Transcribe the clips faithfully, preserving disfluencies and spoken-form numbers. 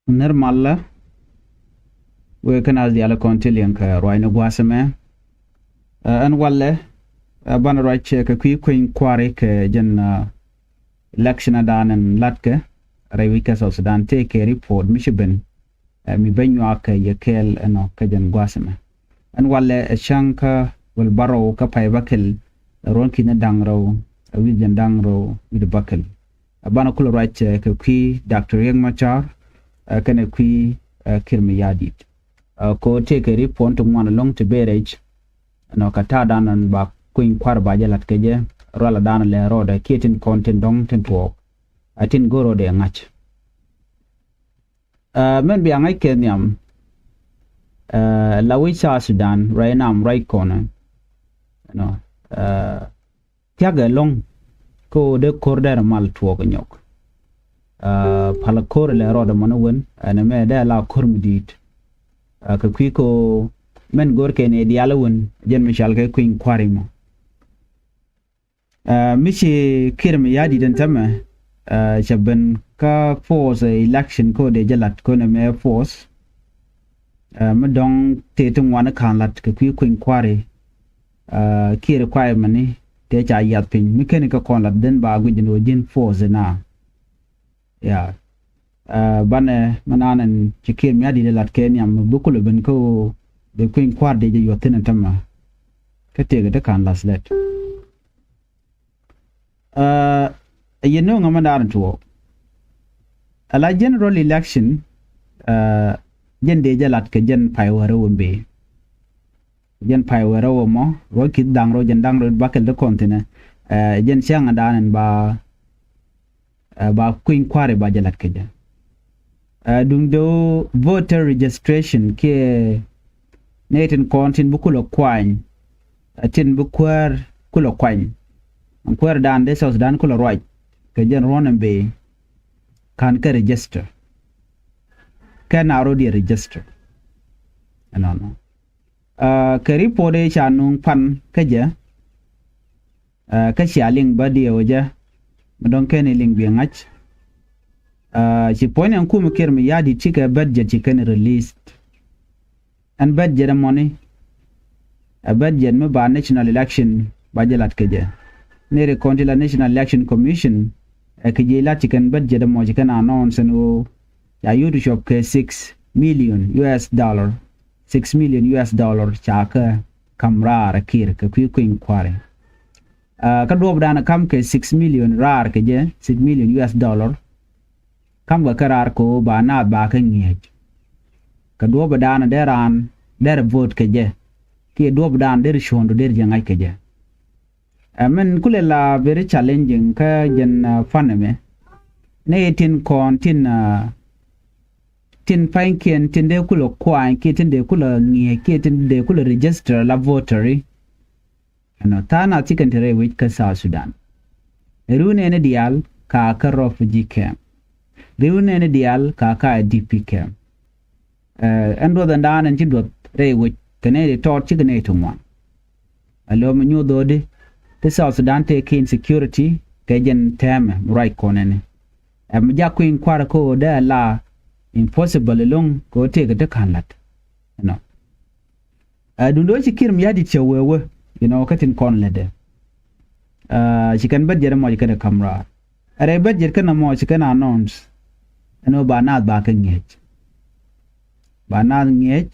Nir malä wëë kä naath diaal kɔn ti liɛŋ kɛ ruacni gua̱a̱th ɛmɛ. Ɛn walɛ banɛ ruac kɛ kui̱ kueny kua̱ri kɛ jɛn election ɛ da̱a̱n ɛn la̱tkɛ rɛy wi̱c kä South Sudan tëë kɛ report mi ci ben mi ben nyuak kɛ yɛ kɛɛl ɛnɔ kä jɛn gua̱a̱th ɛmɛ. Ɛn walɛ ɛ cäŋ kä wäl bärɔw kä pay bäkɛl ruɔ̱n ki̱n da̱ŋ rɛw ɛ wi̱c jɛn da̱ŋ rɛw wi̱c bäkɛl. Ɛ banɛ kulɛ ruac kɛ kui̱ Doctor Riek Machar kɛnɛ kui̱ Kiir Mayardit. Ko tëë kɛ report ti ŋuan ɛlɔ̱ŋ ti ben rɛc ɛnɔ kɛ ta̱a̱ da̱a̱n ɛn ba kueny kua̱r ba jɛ la̱t kɛ jɛ rual ɛ da̱a̱n lɛ rɔɔdɛ kiɛ tin kɔn tin dɔ̱ŋ tin tuɔɔk a tin go̱r rɔɔdɛ ŋa̱c. Mɛn bia ŋäc kɛ nhiam la wi̱c South Sudan ruac nam ruac kɔnɛ. Thiak ɛlɔ̱ŋ kä ɣöö dee ko̱r dɛr mal tuɔɔk nyɔk. Pal ko̱r lɛ rɔɔdɛ mɔnɛ wen ɛn ɛmɛ dee la ko̱r mi di̱i̱t. Kɛ kui̱ kä mɛn go̱r kɛ ni diaal wen jɛn mi cal kɛ kui̱ny kua̱ri mɔ. Mi ci Kiir Mayardit ɛn tämɛ cɛ ben kä force election kä ɣöö dee jɛ la̱t kä nɛmɛ force. Mi dɔ̱ŋ tëë ti ŋuan ka̱n la̱t kɛ kui̱ kueny kua̱ri. Kiir kuay mɛni tëë ca yath piny mi keni kä kɔn la̱t dhin ba guic ni wä ji̱n force na. Ya banɛ mi nan ɛn ci Kiir Mayardit la̱t kɛ nhiam mi bi kulɛ ben kä ɣöö dee kueny kua̱r dee jɛ yuɔth thi̱n ɛn tämɛ. Kä tëëkɛ ti ka̱n la̱th lɛt. Ɛ yɛn no̱o̱ŋ ɛmɛ da̱a̱n tuɔɔk. Ala general election jɛn dee jɛ la̱t kɛ jɛn pay wärä wä mbee. Jɛn pay wärä wä mɔ ruɔ̱c ki̱th da̱ŋ rɛw jɛn da̱ŋ rɛw bakɛl ti kɔn thi̱nɛ. Jɛn cäŋ da̱a̱n ɛn ba ba kueny kua̱ri ba jɛ la̱t kɛ jɛ. Duŋdɛ voter registration kiɛ nɛy tin kɔn tin bi kulɛ kuany tin bi kuäär kulɛ kuany. Kuäär dan dee South Sudan kulɛ ruac kɛ jɛn ruɔ̱n ɛn bee ka̱n kɛ register. Kɛ na rot yɛ register ɛnɔnɔ. Kɛ report ëë ca nuŋ pan kä jɛ. Kä cia liŋ bä diɛw jɛ mi dɔ̱ŋ kɛn i̱ liŋ biɛ ŋa̱c. Ci puɔ̱ny ɛn kum Kiir Mayardit cikɛ budget ci kɛn released. Ɛn budget ɛmɔni ɛ budget mi ba national election ba jɛ lat kɛ jɛ. Neri kɔn ti la National Election Commission ɛ kɛ jiɛ lat ci kɛn budget ɛmɔ ci kɛn announce ɛn ɣöö ca yut cɔp kɛ six million U S dollar. Six million U S dollar ca kɛ ka̱m raar ɛ Kiir kɛ kui̱ kui̱ny kua̱ri. Kä duɔ̱ɔ̱p dan ɛ ka̱m kɛ six million raar kɛ jɛ, six million U S dollar. Ka̱m kɛ kɛ raar kɛ ɣöö ba naath ba kɛ ŋi̱eec. Kɛ duɔ̱ɔ̱p dan dee raan dee rɛ vote kɛ jɛ kiɛ duɔ̱ɔ̱p dan dee rɛ cuɔ̱ɔ̱ŋdu dee rɛ jɛ ŋa̱c kɛ jɛ. Ɛ mɛn kulɛ la very challenging kä jɛn pan ɛmɛ. Nɛ yɛ tin kɔn tin tin pa̱nykiɛn tin dee kulɛ kuany kiɛ tin dee kulɛ ŋi̱eec kiɛ tin dee kulɛ register la voter i̱. Ɛnɔ tha̱a̱ŋ nath cikɛn te rɛy wec kä South Sudan. Ri̱w nɛɛni diaal ka kä refugee camp. Ri̱w nɛɛni diaal ka kä I D P camp. Ɛn duɔth ɛn da̱a̱n ɛn ci duɔth rɛy wec kɛ nɛy ti tɔɔt cikɛ nɛy ti ŋuan. Ɛ lo̱o̱m nyuuth ɣöödi ti South Sudan tëë kɛ insecurity kɛ jɛn tɛmɛ mi ruac kɔn ɛni. Ɛ mi jak kui̱ny kua̱r kä ɣöö dee ɛ la impossible ɛlɔ̱ŋ kɛ ɣöö tëëkɛ ti ka̱n la̱t. Ɛnɔ. Ɛ duundɛ ɣöö ci Kiir Mayardit cɛ wee wee inɔ kä tin kɔn lätdɛ. Ci kɛn budget ɛmɔ ci kɛn ɛ ka̱m raar. Ɛ rɛy budget kɛn ɛmɔ ci kɛn announce ɛn ɣöö ba naath ba kɛ ŋi̱eec. Ba naath ŋi̱eec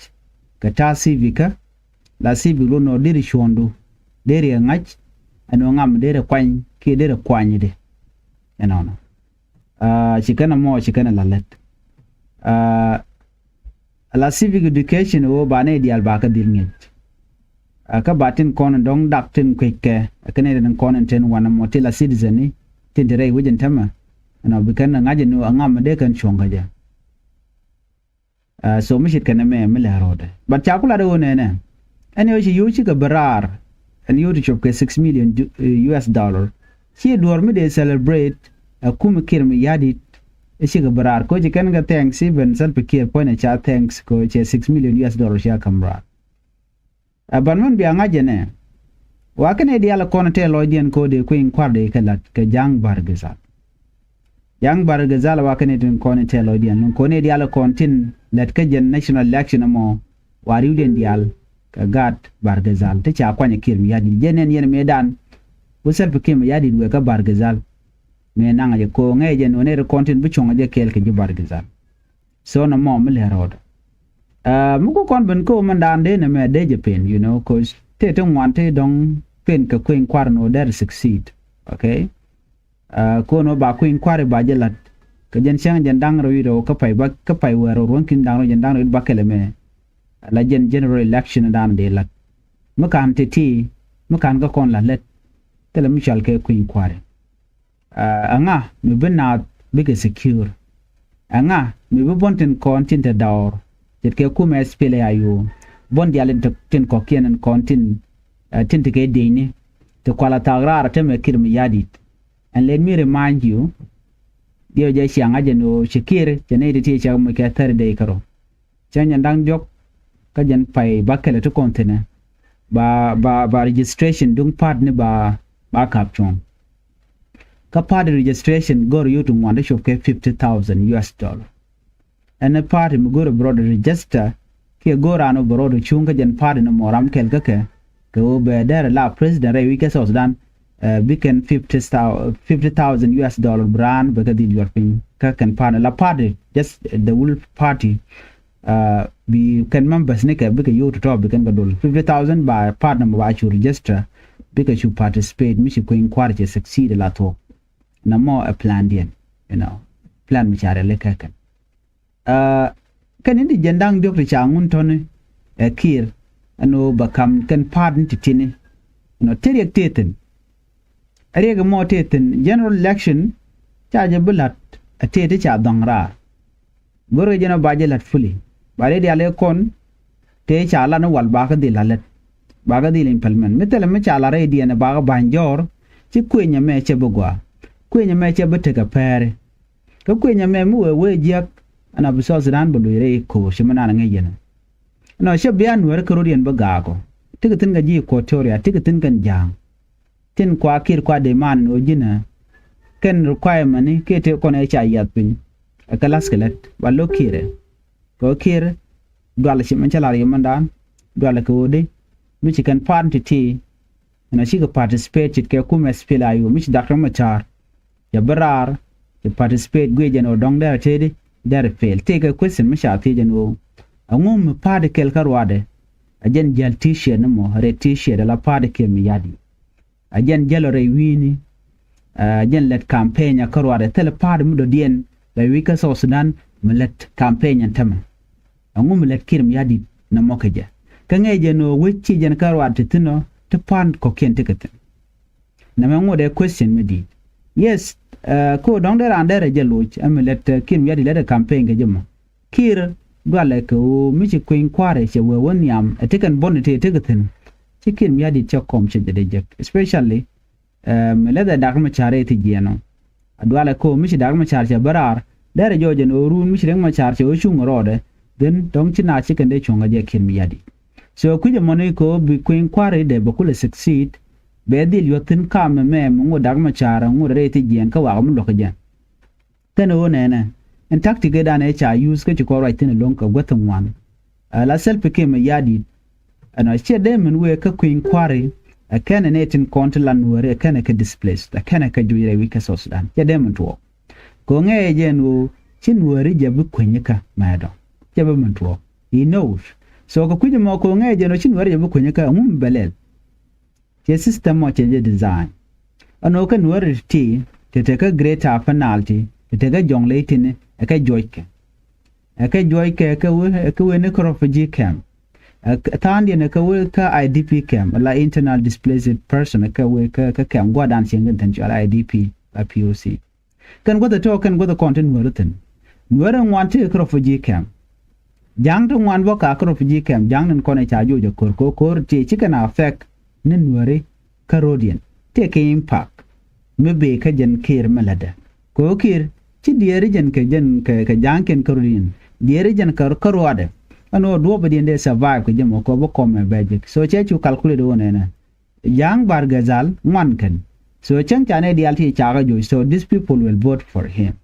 kɛ ta̱a̱ civic kä la civic lun ɣöö deri cuɔ̱ɔ̱ŋdu deri ɛ ŋa̱c ɛn ɣöö ŋam deri kuany kiɛ deri kuanydi. Ɛnɔnɔ. Ci kɛn ɛmɔ ci kɛn ɛ la lät. Ala civic education ɣöö ba nɛy diaal ba kä dhil ŋi̱eec. Kä ba tin kɔn in dɔ̱ŋ dak tin kuec kɛ kä nɛy tin kɔn in tin wanɛ mɔ ti la citizen ni tin ti rɛy wec in tämɛ. Ɛnɔ bi kɛn ɛ ŋa̱c in ɣöö aŋam mi dee kɛn cuɔ̱ŋ kä jɛ. So mi cit kɛn ɛmɛ mi lɛ ro̱o̱dɛ but ca ku lat ɣöö nɛnɛ. Ɛn ɣöö ci yio̱w cikɛ bi raar ɛn yio̱w ti cop kɛ six million U S dollar. Ci duɔ̱ɔ̱r mi dee celebrate ɛ kum Kiir Mayardit. Ɛ cikɛ bi raar koci kɛn kɛ thanks even Salva Kiir puɔ̱nydɛ ca thanks koci six million U S dollar cia ka̱m raar. Ɛ ban mɛn bia ŋa̱c ɛnɛ. Wa kɛn ɛ diaal kɔn tɛɛ lɔcdiɛn ko̱dɛ kui̱ny kua̱r dee kɛ la̱t kɛ ja̱a̱ŋ ba̱r githal. Ja̱a̱ŋ Bargazal wa kɛn itin kɔn itɛl ɔ diɛn kɔn idial kɔn tin lɛt kä jɛn national election mɔ. Wa riwdiɛn diaal kɛ gat Bargazal ti ca kuany Kiir Mayardit jɛ nɛn yɛn mëëdan. Ku Salva Kiir Mayardit wëë kä Bargazal. Mëë naŋ jɛ ko̱o̱ŋɛ jɛ nɔnɛ ri kɔn tin bi cuɔ̱ŋ jɛ kɛɛl kɛ ji̱ Bargazal. So nɔmɔ mi lɛ rɔɔdɛ. Mi ku kɔn ben kä wä mɛn daan dee nɛmɛ dee jɛ pen, you know, 'cause tëë ti ŋuan ti dɔ̱ŋ pen kɛ kueny kuar ni wä dee succeed. Okay. Ko̱n wä ba kueny kuar i̱ ba jɛ la̱t. Kä jɛn cäŋ jɛn da̱ŋ rɛw i̱ rɛw kä pay ba kä pay wɛɛr rɛw ruɔ̱n ki̱n da̱ŋ rɛw jɛn da̱ŋ rɛw i̱ ba kɛlɛ mɛ. La jɛn general election daan dee la̱t. Mi ka̱n tëë ti mi ka̱n kä kɔn la̱t lät. Thilɛ mi cɔal kɛ kueny kuar i̱. Ɛŋa mi bi naath bikɛ secure? Ɛŋa mi bi buɔ̱n tin kɔn tin te dɔɔr ce̱tkɛ kumɛ S P L A I O? Buɔ̱n diaal tin kɔ̱kiɛn in kɔn tin tin te kɛ dieyni ti kual a thak raar a temɛ Kiir Mayardit. And let me remind you, diɛ jɛ ciaŋ a jɛ ni ɣöö ci Kiir cɛ nɛy ti ti cɛ moc kɛ thirty day kärɔ. Cä nyɛn da̱ŋ diɔ̱k kä jɛn pay ba kɛlɛ ti kɔn thi̱nɛ ba ba ba registration duŋ party ni ba ba kap cuɔ̱ŋ. Kä party registration gör yio̱w ti ŋuan ti cop kɛ fifty thousand U S dollar. Ɛn party mi gör bɛ rɔɔdɛ register kiɛ gör an wä bɛ rɔɔdɛ cuŋ kä jɛn party ni mɔ ram kɛl kä kɛ kɛ wä bɛ dɛr la president rɛy wi̱c kä South Sudan. Bi kɛn fifty thousand U S dollar bi raan bɛ kɛ dhil yuɔr piny kä kɛn party la party, just the whole party. Bi kɛn members ni kɛ bikɛ yio̱w tɔ̱tɔ̱ bi kɛn kɛ dol fifty thousand ba partner mɔ ba cu register. Bikɛ cu participate mi ci kueny kuar cɛ succeed la thuɔ̱k. Na mɔ ɛ plan diɛn, you know, plan mi ca rɛl ikɛ kɛn. Kɛn in ti jɛn da̱ŋ diɔ̱k ti ca ŋun tɔ̱ni ɛ Kiir ɛn ɣöö bɛ ka̱m kɛn part in ti ti̱ni. You know, ti riɛk tëë thi̱n. Riɛk mɔ tëë thi̱n general election ca jɛ bi la̱t ɛ tëë ti ca dhɔ̱ŋ raar. Go̱rkɛ jɛn ɔ ba jɛ la̱t fully ba rɛy diaal ëë kɔn tëë ca lat ni wal bakä dhil la̱t lät. Bakä dhil implement mi thilɛ mi ca la̱t rɛy diɛn ɛ bakä ba̱ny jɔɔr. Ci kuenyɛ mɛ cɛ bi gɔaa. Kuenyɛ mɛ cɛ bi tekɛ pɛɛri. Kä kuenyɛ mɛ mi wee wee jiäk ɛn a bi South Sudan bi luc rɛy ko̱o̱r ci mi naan ŋäc yɛn ɛ. Ɛnɔ cɛ bia nuääri kä rot yɛn bi gaakɔ. Tikɛ thi̱n kɛ ji̱ Equatoria, tikɛ thi̱n kɛn ja̱a̱ŋ. Tin kua Kiir kua demand ɣöö ji̱nɛ kɛn requirement ni kiɛ tëë kɔn ɛ ca yiath piny. Ɛ kɛ la̱th kɛ lät ba lo̱k Kiir ɛ kɛ ɣöö Kiir dual ci mɛn cä la̱r yɛ mɛndan. Dual kɛ ɣöö di mi ci kɛn party ti ɛn a cikɛ participate ce̱tkɛ kumɛ S P L A I O mi ci Doctor Machar. Cɛ bi raar cɛ participate guic jɛn ɣöö dɔ̱ŋ dɛrɛ tëëdi dɛrɛ fail. Tëëkɛ question mi ca thiec jɛn ɣöö ɛŋu mi party kɛl kä ruaadɛ. A jɛn jäl T-shirt ni mɔ, red T-shirt ala party Kiir Mayardit. A jɛn jäl rɛy wi̱i̱ni. A jɛn lɛt campaign a kä ruaadɛ thilɛ party mi dɔ̱diɛn rɛy wi̱i̱ kä South Sudan mi lɛt campaign ɛn tämɛ. Ɛŋu mi lɛt Kiir Mayardit nɔmɔ kɛ jɛ? Kä ŋäc jɛn ɣöö wec ci jɛn kä ruaadɛ ti thi̱n ɔ ti party kɔ̱kiɛn ti kɛ thi̱n. Nɛmɛ ŋot ɛ question mi di̱i̱t. Yes. Kä ɣöö dɔ̱ŋ dee raan dee rɛ jɛ loc ɛmɛ lɛt Kiir Mayardit lɛt ɛ campaign kɛ jɛ mɔ. Kiir dualɛ kɛ ɣöö mi ci kueny kua̱ri cɛ wee wä nhiam ɛ ti kɛn buɔ̱n ti ti kɛ thi̱n. Ci Kiir Mayardit cɛ kɔm cɛ jɛ dee jek, especially mi lɛth ɛ Doctor Machar ɛ thi jiɛɛn ɔ. A dualɛ kɛ ɣöö mi ci Doctor Machar cɛ bä raar dee rɛ jɔɔc ɛn ɣöö ruun mi ci Riek Machar cɛ wä cuŋ rɔɔdɛ. Then dɔ̱ŋ ci naath ci kɛn dee cuɔ̱ŋ kɛ jɛ Kiir Mayardit. So kui̱c ɛmɔni kɛ ɣöö bi kueny kua̱ri dee bɛ kulɛ succeed. Bɛ dhil yuɔth thi̱n kam ɛmɛ mi ŋot Doctor Machar ŋot rɛy thi jiɛɛn kä wakɛ mi luɔ̱k kɛ jɛ. Kɛn ɣöö nɛnɛ ɛn tactic ëëdan ëë ca use kä ci kɔn ruac thi̱n ɛlɔ̱ŋ kɛ guäth ŋuan. Ala Salva Kiir Mayardit. Ɛn ɔ ciɛ dee min wëë kä kui̱ny kua̱ri. Ɛ kɛn ɛ nɛy tin kɔn ti la nuääri ɛ kɛn ɛ kɛ displaced ɛ kɛn ɛ kɛ juc rɛy wi̱c kä South Sudan ciɛ dee min tuɔɔk. Kɛ ɣöö ŋɛɛ jɛ ɛn ɣöö ci nuääri jɛ bi kuenyikä mɛɛdɔ. Ciɛ bi min tuɔɔk. He knows. So kɛ kui̱c ɛmɔ kɛ ɣöö ŋɛɛ jɛ ɛn ɣöö ci nuääri jɛ bi kuenyikä ɛŋu mi bɛ lɛl. Ciɛ system mɔ cɛ jɛ design. Ɛn ɣöö kɛ nuääri ti ti tekɛ Greater Upper Nile ti ti tekɛ Jonglei tini ɛ kɛ juɔckɛ. Ɛ kɛ juɔckɛ ɛ kɛ wee ɛ kɛ wee ni kä refugee camp. Ɛ tha̱a̱ŋdiɛn ɛ kɛ wee kä I D P camp la internal displaced person ɛ kɛ wee kä kä camp gua̱a̱thdan cieŋ kɛn thi̱n cɔal I D P la P O C. Kɛn guäth ɛ tɔ̱ kɛn guäth ɛ kɔn ti nuääri thi̱n. Nuääri ŋuan ti kä refugee camp. Ja̱a̱ŋ ti ŋuan bä ka kä refugee camp ja̱a̱ŋ tin kɔn ɛ ca joc ɛ ko̱r ko̱r ko̱r ti ci kɛn affect ni nuääri kä ro̱diɛn. Tëëkɛ impact mi bëë kä jɛn Kiir mi lätdɛ. Kɛ ɣöö Kiir ci diɛɛri jɛn kɛ jɛn kɛ kɛ ja̱a̱ŋkiɛn kä ro̱diɛn diɛɛri jɛn kä kä ruaadɛ. Ɛn ɣöö duɔ̱ɔ̱pä diɛn dee survive kɛ jɛ mɔ kɛ ɣöö bi kɔmɛ bɛ jek. So cɛ cu calculate ɣöö nɛnɛ. Ja̱a̱ŋ Bargazal ŋuan kɛn. So cäŋ ca nɛy diaal ti cakä joc so these people will vote for him.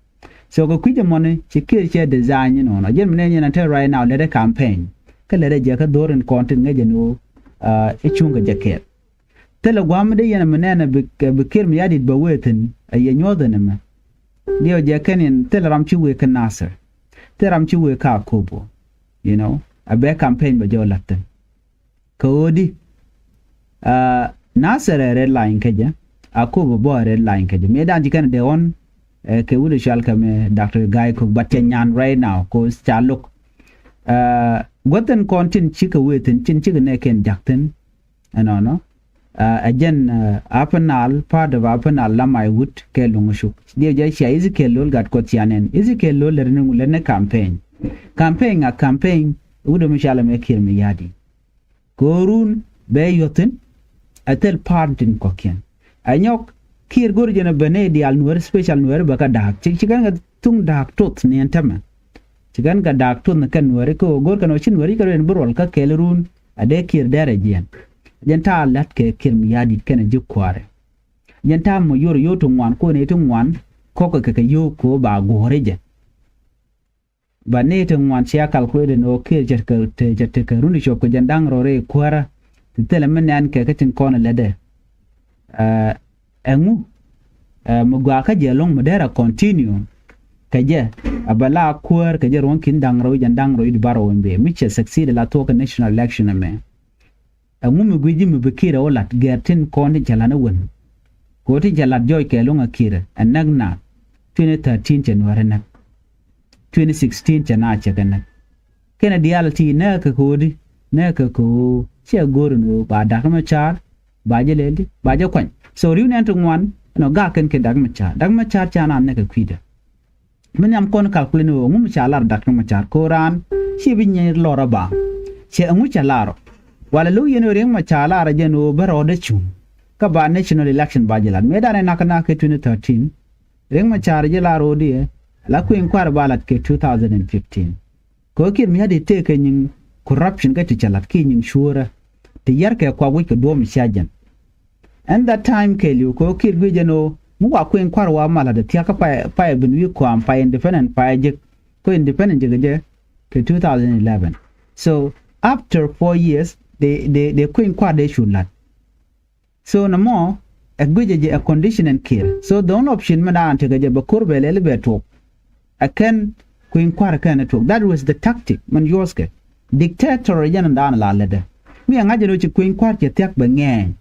So kɛ kui̱c ɛmɔni ci Kiir cɛ design inɔnɔ. Jɛn mi nɛn yɛn a te right now lɛt ɛ campaign. Kä lɛt ɛ jɛ kä dho̱r in kɔn tin ŋäc ɛn ɣöö i̱ cuŋ kɛ jɛ Kiir. Thilɛ gua̱a̱m mi dee yɛn a mi nɛn a bi Kiir mi ya̱di̱t bɛ wee thi̱n a yɛ nyuɔ̱th ɛn ɛmɛ. Diɛw jɛ kɛn in thilɛ ram ci wee kä Nasir. Thilɛ ram ci wee kä Akobo. You know, a bɛ campaign bɛ jɛ wä la̱t thi̱n. Kɛ ɣöö di Nasir ɛ red line kä jɛ, Akobo bä ɛ red line kä jɛ. Mëë dan ci kɛn dee ɣɔn kɛ wut ɛ cual kɛ mɛ Doctor Gai Kok, but cɛ nyan right now, 'cause ca lo̱k. Guäth in kɔn tin cikɛ wee thi̱n, tin cikɛ nɛ kɛn jak thi̱n. Ɛnɔnɔ ɛ jɛn Upper Nile, part of Upper Nile, Lamai wut kɛ Luŋ Cuk. Diɛ jɛ cia Ezekiel Lol Gatkuɔth cia nɛn. Ezekiel Lol lɛr ni, lɛr ni campaign. Campaign a campaign wut ɛ mi cual ɛ mɛ Kiir mi ya̱di̱. Kɛ ɣöö run bɛ yuɔth thi̱n ɛ thil part tin kɔ̱kiɛn. Ɛ nyɔk Kiir go̱r jɛn ɛ ben nɛy diaal Nuääri, special Nuääri bɛ kɛ da̱a̱k. Ci, ci kɛn kɛ thuŋ da̱a̱k toth ni ɛn tämɛ. Ci kɛn kɛ da̱a̱k toth ni kɛn Nuääri kɛ ɣöö go̱r kɛn ɣöö ci Nuääri kɛ rɔ̱ in bi ruɔl kä kɛɛl run a dee Kiir dɛr ɛ jiɛn. Jɛn ta̱a̱ la̱t kɛ Kiir mi ya̱di̱t kɛnɛ ji̱ kua̱ri. Jɛn ta̱a̱ mɔ yor, yor ti ŋuan, kuɔn i̱ ti ŋuan kɔkɛ kɛ kɛ yio̱w kɛ ɣöö ba guɔ̱ɔ̱ri jɛ. Ba ni ti ŋuan cia calculate ni ɣöö Kiir cɛ tekɛ, cɛ tekɛ run ti cop kɛ jɛn da̱ŋ rɔ̱ rɛy kuäärä. Ti thilɛ mi nɛn kɛ kä tin kɔn lätdɛ. Ɛŋu mi gɔaa kä jɛ ɛlɔ̱ŋ mi dee rɔ continue kɛ jɛ, a bɛ la kuäär kɛ jɛ ruɔ̱ŋ ki̱n da̱ŋ rɔ̱ jɛn da̱ŋ rɔ̱ i̱ di bar rɔ̱ in bee mi cɛ succeed la thuɔ̱k kɛ national election ɛmɛ. Ɛŋu mi gui̱c ji̱ mi bi Kiir ɛ wä la̱t gɛr tin kɔn tin cɛ la̱t ni wen? Kɛ ɣöö tin cɛ la̱t jɔɔc kɛ luŋ a Kiir ɛ näk naath. Twenty thirteen cɛ Nuäärä näk. Twenty sixteen cɛ naath cɛ kɛ näk. Kɛnɛ diaal ti näk kɛ kɛ ɣöö di, näk kɛ kɛ ɣöö cɛ go̱o̱r ɛn ɣöö ba Dak Macar ba jɛ lɛl di, ba jɛ kuany. So ri̱w nɛn ti ŋuan ɛn ɣöö gak kɛn kɛ Dak Macar. Dak Macar ca naath näk kɛ kui̱dɛ. Mi nhiam kɔn calculate ni ɣöö ŋu mi ca lar Dak Macar, kɛ ɣöö raan ci bi nyier lɔr a ba. Cɛ ɛŋu ca lar ɔ? Walɛ lo̱k yɛn ɣöö Riek Macar lar ɛ jɛn ɣöö bä rɔɔdɛ cuŋ kä ba national election ba jɛ lat. Mëë danɛ nak nak kɛ twenty thirteen, Riek Macar jɛ lar ɣöö diɛ la kui̱ny kua̱r ba lat kɛ two thousand and fifteen. Kɛ ɣöö Kiir mi ya̱di̱t tëëkɛ nyiŋ corruption kä ti cɛ la̱t kiɛ nyiŋ cuɔ̱ɔ̱rä ti yärkɛ kuak wi̱c kɛ duɔ̱ɔ̱p mi cia jɛn. Ɛn that time kɛɛliw kɛ ɣöö Kiir guic jɛn ɣöö mi wa kui̱ny kua̱r wa mal la̱t ɛ thia̱k kä pay, pay ɛ ben wi̱i̱ kɔam, pay independent, pay jek. Kɛ independent jek jɛ kɛ two thousand eleven. So after four years dee, dee, dee kui̱ny kua̱r dee cu la̱t. So nɔmɔ ɛ guicɛ jɛ ɛ condition ɛn Kiir. So the only option mi daan tekɛ jɛ bɛ ko̱r bɛ lɛl bɛ tuɔk. Ɛ kɛn kui̱ny kua̱r kɛn ɛ tuɔk. That was the tactic min yuɔ̱thkɛ. Dictator jɛn daan la lätdɛ. Mi ɛ ŋa̱c jɛ ni ci kui̱ny kua̱r cɛ thia̱k bɛ ŋɛɛny.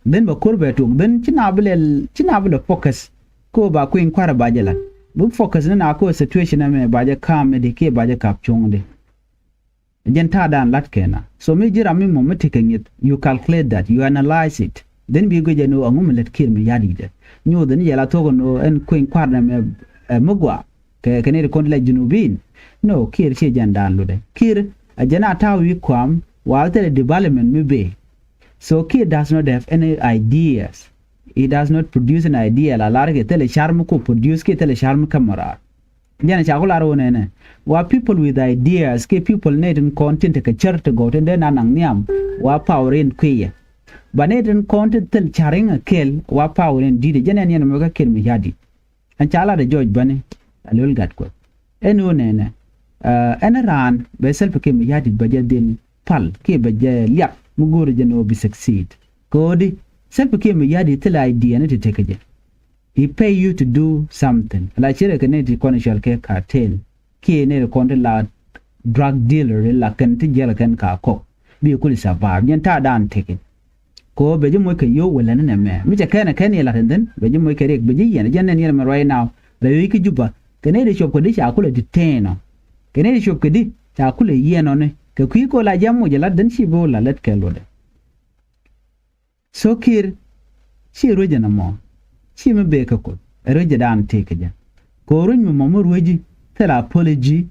Then bɛ ko̱r bɛ tuɔk. Then ci na bi lɛl, ci na bi lɛ focus. Ko ba kui̱ny kua̱r ba jɛ la̱t. Bi focus ni na ko situation ɛmɛ ba jɛ ka̱a̱m mi di kiɛ ba jɛ kap cuɔ̱ŋ di. Jɛn ta̱a̱ daan la̱t kɛn a. So mi ji̱ ram mi mɔ mi tekɛ ŋi̱th, you calculate that, you analyze it. Then bi guic jɛ ni ɣöö ɛŋu mi lät Kiir mi ya̱di̱t ɛ. Nyoth ni jɛ la thuɔ̱k ɛn ɣöö ɛn kui̱ny kua̱r nɛmɛ ɛ mi gɔaa kɛ, kɛ nɛy ti kɔn ti la Junubin. No, Kiir ci jɛn daan lotdɛ. Kiir ɛ jɛn a ta̱a̱ wi̱i̱ kɔam wal thilɛ development mi bëë. So Kiir does not have any ideas. He does not produce an idea la lar kɛ thilɛ car mi ku produce kiɛ thilɛ car mi käm raar. Jɛn ca ku lar wä nɛnɛ. Wa people with ideas kiɛ people nɛy tin kɔn tin tekɛ cär ti gɔw tin dee na naŋ nhiam. Wa power in kui̱yɛ. Ba nɛy tin kɔn tin thil ca̱r in a kɛl wa power in di̱t. Jɛn ɛn yɛn mɛ kä Kiir mi ya̱di̱t. Ɛn ca lar ɛ George Bani a Lol Gatkuɔth. Ɛn wä nɛnɛ. Ɛn raan bɛ Salva Kiir mi ya̱di̱t bɛ jɛ dhil pal kiɛ bɛ jɛ liak mi go̱o̱ri jɛ ni wä bi succeed. Kɛ ɣöö di Salva Kiir mi ya̱di̱t thil idea ni ti tekɛ jɛ. He pay you to do something. La cirɛ kɛ nɛy ti kɔn cual kɛ cartel kiɛ nɛy ti kɔn ti la drug dealer la kɛn ti jiɛl kɛn ka kɔk bi kul survive. Jɛn ta̱a̱ daan tekɛ. Kɛ ɣöö bɛ ji̱ moc kɛ yio̱w wälä ni nɛmɛ mi cɛ kɛn ɛ kɛn yɛ la̱t ɛn thi̱n bɛ ji̱ moc kɛ riɛk bɛ ji̱ yiɛn. Jɛn nɛn yɛn mɛ right now rɛy wi̱c kä Juba kɛ nɛy ti cuɔp kɛ di ca kulɛ detain ɔ. Kɛ nɛy ti cuɔp kɛ di ca kulɛ yiɛn ɔ ni kɛ kui̱ kɛ ɣöö la ji̱ moc ɛ la̱t thi̱n ci bi wä la lät kɛ luɔtdɛ. So Kiir ci ruec ɛn ɛmɔ. Ci mi bëë kä Kuoth ɛ ruec ɛ daan tëëk kɛ jɛ. Kɛ ɣöö ruec mi mɔ mi ruec ji̱ thilɛ apology.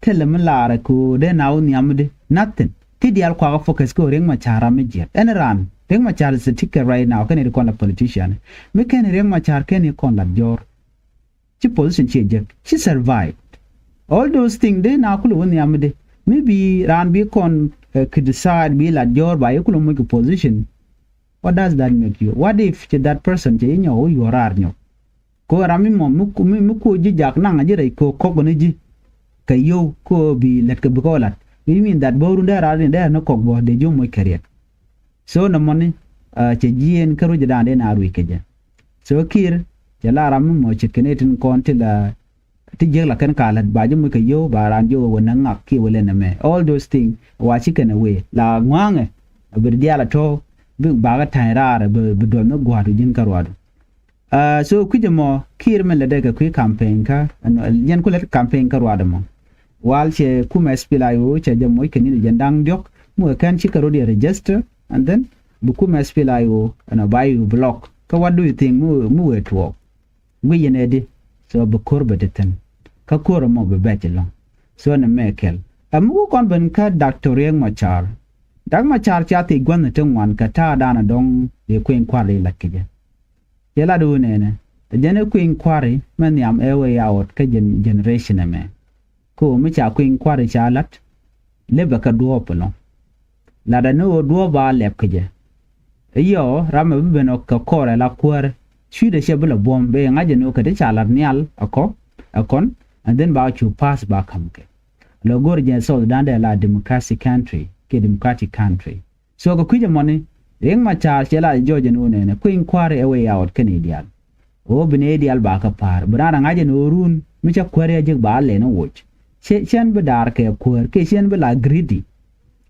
Thilɛ mi laarɛ kɛ ɣöö dee na wä nhiamdi nothing. Ti diaal kuakä focus kɛ ɣöö Riek Machar ram mi jiɛk. Ɛn raan Riek Machar is a ticket right now kɛn ri kɔn la politician. Mi kɛn Riek Machar kɛn ri kɔn la jɔr. Ci position ciɛ jek, ci survive. All those things dee na kulɛ wä nhiamdi. Mi bi raan bi kɔn kɛ decide bi lat jɔr ba yi kulɛ moc kɛ position. What does that make you? What if ci that person ci yi nyɔk wä yuɔr raar nyɔk? Kɛ ɣöö ram mi mɔ mi ku mi mi ku ji̱ jak naŋ a ji̱ rɛy kɛ ɣöö kɔk ni ji̱ kɛ yio̱w kɛ ɣöö bi lät kɛ bi kɛ ɣöö la̱t. Which mean that bä run dee raar in dee ni kɔk bä dee ji̱ moc kɛ riɛk. So nɔmɔni cɛ jiɛɛn kä ruec dan dee na ruec kɛ jɛ. So Kiir cɛ la ram mi mɔ ce̱tkɛ ni tin kɔn ti la ti jiäk la kɛn ka lät ba ji̱ moc kɛ yio̱w ba raan ji̱ wä wä näk ŋak kiɛ wä lɛn ɛmɛ. All those things wa ci kɛn ɛ wee la ŋua̱a̱ŋɛ a bi diaal a tɔ̱ bi bakɛ ta̱ny raar bi duɔth ni gua̱a̱r ji̱n kä ruaadu. So kui̱c ɛmɔ Kiir min lätdɛ kɛ kui̱ campaign kä yɛn ku lät campaign kä ruaadu mɔ. Wal cɛ kumɛ SPLA-IO cɛ jɛ moc kɛ ni̱n jɛ da̱ŋ diɔ̱k mi wee kɛn ci kɛ rot yɛ register and then bi kumɛ SPLA-IO ɛnɔ ba i̱ block. Kä what do you think mi wee tuɔɔk? Guic yɛn ɛ di. So bi ko̱r bɛ ti thi̱n kä ko̱r ɛmɔ bi bɛc ɛlɔ̱ŋ. So ni mɛ kɛl ɛ mi wä kɔn ben kä Doctor Riek Machar. Dak Machar ca thiec gua̱nh ti ŋuan kɛ ta̱a̱ da̱a̱n ɛ dɔ̱ŋ yɛ kueny kua̱r ri la̱t kɛ jɛ. Cɛ lat wun ɛnɛ ɛ jɛn ɛ kueny kua̱ri mɛ nhiam ɛ wee ya ɣɔt kä generation ɛmɛ. Kä ɣöö mi ca kueny kua̱ri ca lat lëpɛ kɛ duɔ̱ɔ̱p ɛlɔ̱ŋ. Latdɛ ni ɣöö duɔ̱ɔ̱p ba lɛp kɛ jɛ. Iyɔ ram ɛ bi ben ɔ kɛ kɔrɛ la kuäärä cui̱dɛ cɛ bi la buɔ̱m bɛ ŋa̱c ɛn ɣöö kɛ ti ca lat nhial ɛ kɔ ɛ kɔn. And then ba cu pass ba ka̱m kɛ lɔ go̱r jɛ South Sudan dee la democratic country kiɛ democratic country. So kɛ kui̱c ɛmɔni Riek Machar cɛ la jɔɔc ɛn ɣöö nɛnɛ kueny kua̱ri ɛ wee ya ɣɔt kɛn i̱ diaal. Ɣöö bi nɛy diaal ba kɛ pa̱a̱r bi raan rɛ ŋa̱c ɛn ɣöö run mi cä kuäär ya jek ba lɛn ɛ woc. Ciɛn bi da̱a̱r kɛ kuäär kiɛ ciɛn bi la greedy.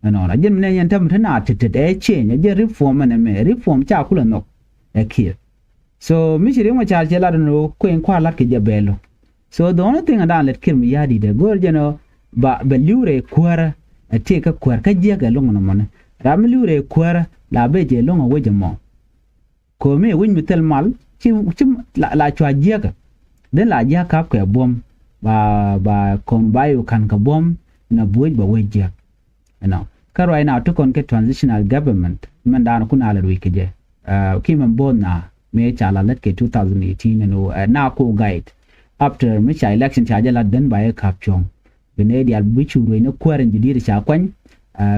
Ɛnɔnɔ a jɛn mi nɛn yɛn täm te na ti̱t ti̱t ɛ change ɛ jɛn reform ɛn ɛmɛ reform ca kulɛ nhɔk ɛ Kiir. So mi ci Riek Machar cɛ lat ɛn ɣöö kueny kua̱r la̱t kɛ jɛ bɛɛl lo̱k. So the only thing ɛn daan lät Kiir mi ya̱a̱ di̱t ɛ go̱o̱r jɛn ɣöö ba bɛ li̱w rɛy kuäärä ɛ tëëk kä kuäär kä jiäk ɛ lo̱ŋ ɛn ɛmɔni. Ram mi li̱w rɛy kuäärä la ben jɛ lo̱ŋ ɛ wec ɛmɔ. Ko̱mi ɛ wi̱c mi thil mal ci ci la la cua jiäkä. Dhin la jiäk kap kɛ buɔ̱m ba ba kɔn ba i̱ ka̱n kɛ buɔ̱m na buec ba wec jiäk. Ɛnɔ kä ruac na ti kɔn kɛ transitional government mɛn da̱a̱n kun a lɛ ruic kɛ jɛ. Ki mɛn bo̱o̱th na mëë ca la lät kɛ two thousand eighteen ɛn ɣöö ɛ na ko guide after mi ca election ca jɛ lat dhin ba i̱ kap cuɔ̱ŋ. Bi nɛy diaal bi cu ruecni kuäär in ji̱ di̱i̱t ca kuany.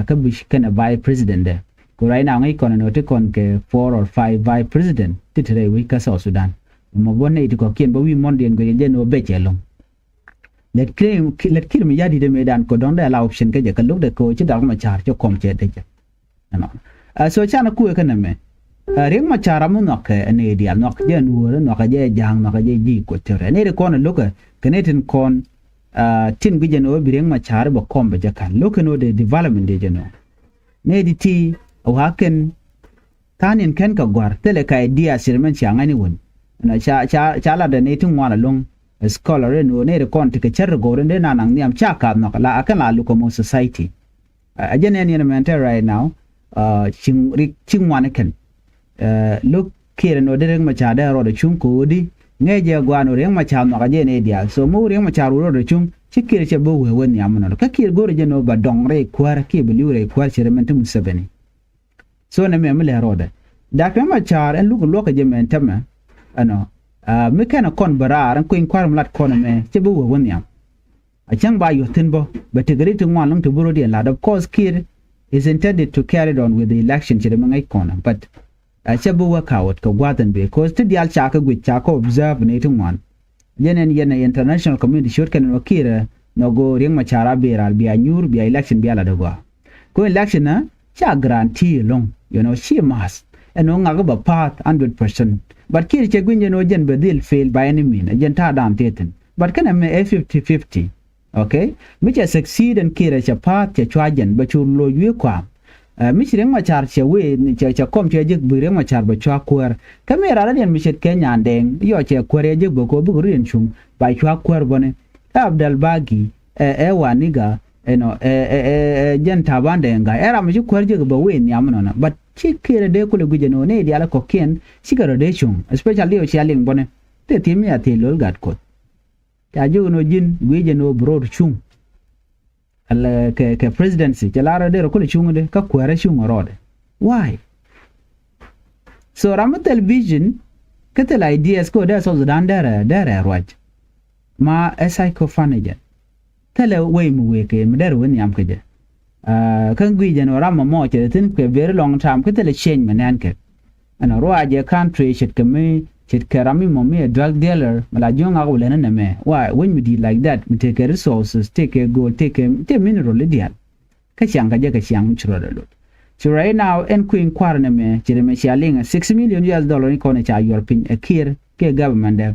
Kä bi kɛnɛ vice president dɛ kɛ ruacna ŋäc kɔn ɛn ɣöö ti kɔn kɛ four or five vice president ti te rɛy wec kä South Sudan. Mɔ bä nɛy ti kɔ̱kiɛn bä wi̱i̱ muɔ̱ndiɛn guic jɛ ɛn ɣöö bec ɛlɔ̱ŋ. Lät Kiir mi ya̱di̱t ɛmɛ dan kɛ dɔ̱ŋ dee la option kä jɛ kɛ lo̱k dee kɛ ɣöö ci Dak Machar cɛ kɔm cɛ dec jɛ. Ɛnɔ so canɛ kuɛ kä nɛmɛ. Riek Machar ram mi nhɔakɛ ɛ nɛy diaal nhɔakɛ jɛ nuɔ̱ɔ̱rä nhɔakɛ jɛ ja̱a̱ŋ nhɔakɛ jɛ ji̱ Equatoria nɛy ti kɔn ɛ lo̱kɛ kɛ nɛy tin kɔn. Tin guic ɛn ɣöö bi Riek Machar bɛ kɔm bɛ jɛ ka̱n lo̱k kɛn ɣöö dee development dee jɛ nɔ. Nɛy ti ti ɛ wa̱a̱ kɛn tha̱a̱n in kɛn kɛ gua̱r thilɛ kɛ idea sir mɛn cia ŋa̱cni wän. Ɛnɔ ca ca ca latdɛ nɛy ti ŋuan ɛlɔ̱ŋ. Scholar ɛn ɣöö nɛy ti kɔn ti kɛ cär ti go̱o̱r in dee na naŋ nhiam ca ka̱a̱th nhɔk la a kɛn la lo̱k kɛ mɔ society. A jɛn ɛn yɛn mɛn te right now. Ci rik ci ŋuan kɛn lo̱k Kiir ɛn ɣöö di Riek Machar dee rɔɔdɛ cuŋ kɛ ɣöö di ŋɛɛ jɛ gua̱a̱n ɣöö Riek Machar nhɔakä jɛ nɛy diaal so mi wä Riek Machar wä rɔɔdɛ cuŋ ci Kiir cɛ bi wee wä nhiam mi nɔnɔ kä Kiir go̱rɛ jɛ nɔ ba dɔŋ rɛy kuäär kiɛ bi li̱w rɛy kuäär ci rɛ mɛn ti Museveni. So nɛ mɛ mi lɛ rɔɔdɛ Dak Riek Machar ɛn luk luɔkä jɛ mɛn tämɛ. Ɛnɔ mi kɛn ɛ kɔn bä raar ɛn kueny kua̱r mi lat kɔn ɛmɛ cɛ bi wee wä nhiam. A cäŋ ba yuɔ̱th thi̱n bä bɛ tekɛ ri ti ŋuan lo̱ŋ ti bi rot yɛn la̱t. Of course Kiir is intended to carry it on with the election ci dee mi ŋäc kɔn but a cä bi work out kɛ gua̱a̱th ɛn because ti diaal ca kɛ guic ca kɛ observe ni ti ŋuan. Yɛn ɛn yɛn ɛ international community ciöt kɛn ɛn wä Kiir ɛ nɔ go̱o̱r Riek Machar a bi raar bia nyuur bia election bia la̱t ɛ gɔaa. Kɛ election ɛ ca guarantee ɛlɔ̱ŋ you know ci math ɛn wä ŋak bä path hundred percent. But Kiir cɛ gui̱ny ɛn wä jɛn bɛ dhil fail by any mean ɛ jɛn ta̱a̱ da̱a̱n thiethin. But kɛn ɛmɛ ɛ fifty fifty. Okay. Mi cɛ succeed ɛn Kiir ɛ cɛ path cɛ cua jɛn bɛ cu loc wi̱i̱ kua̱a̱m. Mi ci Riek Machar cɛ wee cɛ cɛ kɔm cɛ jek bi Riek Machar bɛ cua kuäär. Kä mi raan radiɛn mi ce̱tkɛ Nyandɛɛŋ yɔ cɛ kuäär yɛ jek bɛ kɛ ɣöö bikɛ rut yɛn cuŋ ba cua kuäär bäni. Ɛ Abdel Bagi ɛ ɛ Waniga ɛnɔ ɛ ɛ ɛ jɛn Taban Dɛɛŋ Gai ɛ ram mi ci kuäär jek bɛ wee nhiam inɔnɔ. But ci Kiir ɛ dee kulɛ guic ɛn ɣöö nɛy diaal ɛ kɔ̱kiɛn cikɛ rɔ dee cuŋ especially ɔ cia liŋ bäni. Tëë thi̱i̱m mi a thi̱i̱ lo̱l gat Kuoth. Ca jiök ɛn ɣöö ji̱n guic ɛn ɣöö bi ro̱o̱t cuŋ. Kɛ kɛ presidency cɛ lar ɛ derɛ kulɛ cuŋ dee kä kuäärä cuŋ ɛ rɔɔdɛ. Why? So ram mi thil vision kä thil ideas kä ɣöö dee South Sudan derɛ derɛ ruac. Ma ɛ psychophanic jɛ. Thilɛ wec mi wëë kɛ mi derɛ wä nhiam kä jɛ. Kä guic ɛn ɣöö ram mɔ mɔ cɛ thi̱n kɛ very long time kä thilɛ change mi nɛn kɛ. Ɛn ruac ɛ country ce̱tkɛ mi Ce̱tkɛ ram mi mɔ mi ɛ drug dealer mi la jiɔ̱ŋ ŋak wä lɛn ɛn ɛmɛ. Wa wec mi di̱i̱t like that mi tekɛ resources, tekɛ gold, tekɛ, tekɛ mineral i̱ diaal. Kä ciaŋ kä jɛ kɛ ciaŋ mi ci rɔɔdɛ lot. So right now ɛn kui̱ny kua̱r ɛn ɛmɛ ci rɛmɛ cia liŋ ɛ six million U S dollar ni kɔn ɛ ca yuɔr piny ɛ Kiir kɛ government dɛ.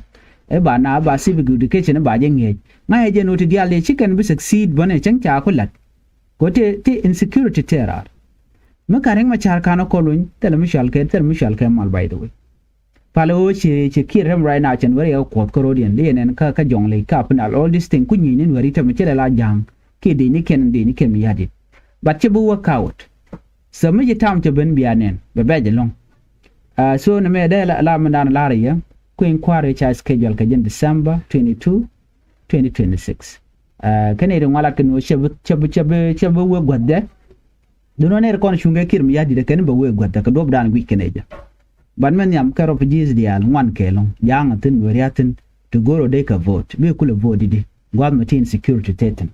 Ɛ ba na ba civic education ɛ ba jɛ ŋi̱eec. Ŋa̱c ɛ jɛ noti diaal dee ci kɛn bi succeed bänɛ cäŋ ca ku la̱t. Kɛ ɣöö tëë, tëë insecurity tëë raar. Mi ka̱n Riek Machar ka̱n ɛ kɔn luny, thilɛ mi cɔal kɛ, thilɛ mi cɔal kɛ mal, by the way. Palɛ ɣöö ci, ci Kiir rɛm right now cɛ Nuɛri ɛ kuɔth kä ro̱diɛn, dee nɛn kä, kä Jɔŋley, kä Upper Nile, all this thing, ku nyiecni Nuɛri tämɛ, ci lɛ la Ja̱a̱ŋ kiɛ dëcni kɛn, dëcni kɛn mi ya̱t dit. But cɛ bi work out. So mi ci tam cɛ ben bia nɛn, bɛ bɛc ɛlɔ̱ŋ. Uh, so nɛmɛ dee la, la mindan la̱r yɛ, kui̱ny kua̱r ca schedule kɛ jɛn December twenty-two, twenty twenty-six. Uh, kɛn iri ŋualat kɛ ni ɣöö cɛ bi, cɛ bi, cɛ bi, cɛ bi wee gua̱th dɛ. Duundɛ nɛr kɔn cuŋkɛ Kiir mi ya̱t di̱t ɛ kɛn bɛ wee gua̱th dɛ kɛ duɔ̱p dan guic kɛn ɛ jɛ. But mɛ nhiam kɛ refugees diaal ŋuan kɛ ɛlɔ̱ŋ, Ja̱a̱ŋ a thi̱n, Nuɛri a thi̱n, ti go̱o̱r ɔ dee kɛ vote, bi kulɛ vote di̱t. Gua̱th mi ti insecurity tëë thi̱n.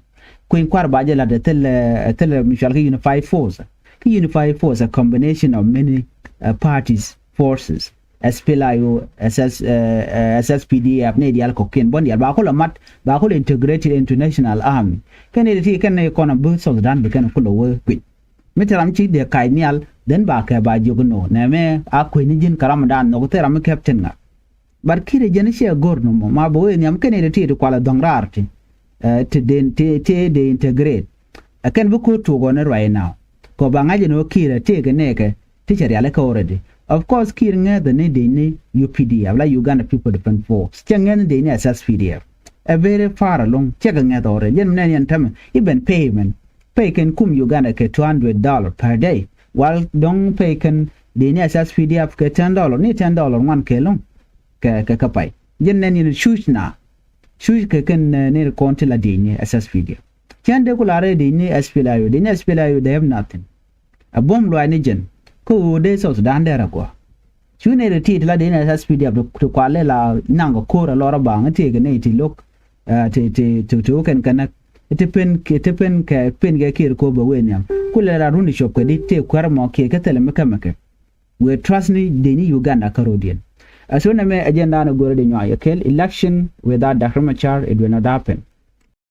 Kui̱ny kua̱r ba jɛ la̱t ɛ thilɛ, ɛ thilɛ mi cɔal kɛ unified force. Kä unified force, a combination of many, uh, parties, forces. S P L A I O, S S, uh, uh, S S P D F, ni diaal kɔ̱kiɛn, buɔ̱n diaal ba kulɛ mat, ba kulɛ integrated into national army. Kɛn ni ti kɛn ni kɔn a bi South Sudan bi kɛn kulɛ wee kui̱c. Mi te ram ci dee kac nhial, then ba kɛ ba jiök inɔ. Nɛmɛ a kuec ni ji̱n kɛ ramdan nhɔk, thil ram mi captain ŋa. But Kiir ɛ jɛn ciɛ go̱r ni mɔ, ma bɛ wee nhiam kɛn ɛ ti ti kualɛ dhɔ̱ŋ raar ti, eh, ti den, ti, ti dee integrate. Ɛ kɛn bi ko̱r tuɔk ɣɔn right now. Kɛ ba ŋa̱c ɛn ɣöö Kiir ɛ tëëkɛ nɛɛkɛ, ti cɛ rialikä already. Of course, Kiir ŋäth ni dec ni U P D F, la Uganda People Defense Force. Cɛ ŋäth ni dec ni S S P D F. Ɛ very far along, cɛ kɛ ŋäth already. Jɛn mi nɛn yɛn tämɛ, even payment. Pay kɛn kum Uganda kɛ two hundred dollar per day. Wal dɔ̱ŋ pay kɛn dec ni S S P D F kɛ ten dollar, ni ten dollar ŋuan kɛ lo̱ŋ. Kɛ, kɛ, kɛ pay. Jɛn nɛn yɛn cuc na. Cuc kɛ kɛn, eh, ni kɔn ti la dec ni S S P D F. Cɛn dee ku la rɛy dec ni S P L A I O, dec ni S P L A I O, they have nothing. A buɔ̱m luaac ni jɛn. Kä ɣöö dee South Sudan dee rɛ guɔ. Cu nɛy ti ti la dee nɛ S P D F ti kualɛ la naŋ kɛ ko̱r a lɔr a baŋ ti kɛ nɛy ti lo̱k, eh, ti, ti, ti, ti wä kɛn kɛ näk. Ti pen, ti pen kɛ, pen kɛ Kiir ko̱r bɛ wee nhiam. Kulɛ la run cop kɛ di ti kuɛr mɔ kiɛ kɛ thilɛ mi kɛmɛ kɛ. We trust ni dee ni Uganda kä ro̱diɛn. A so nɛmɛ agenda ni go̱rɛ di nyuak yɛ kɛl election without Doctor Machar, it will not happen.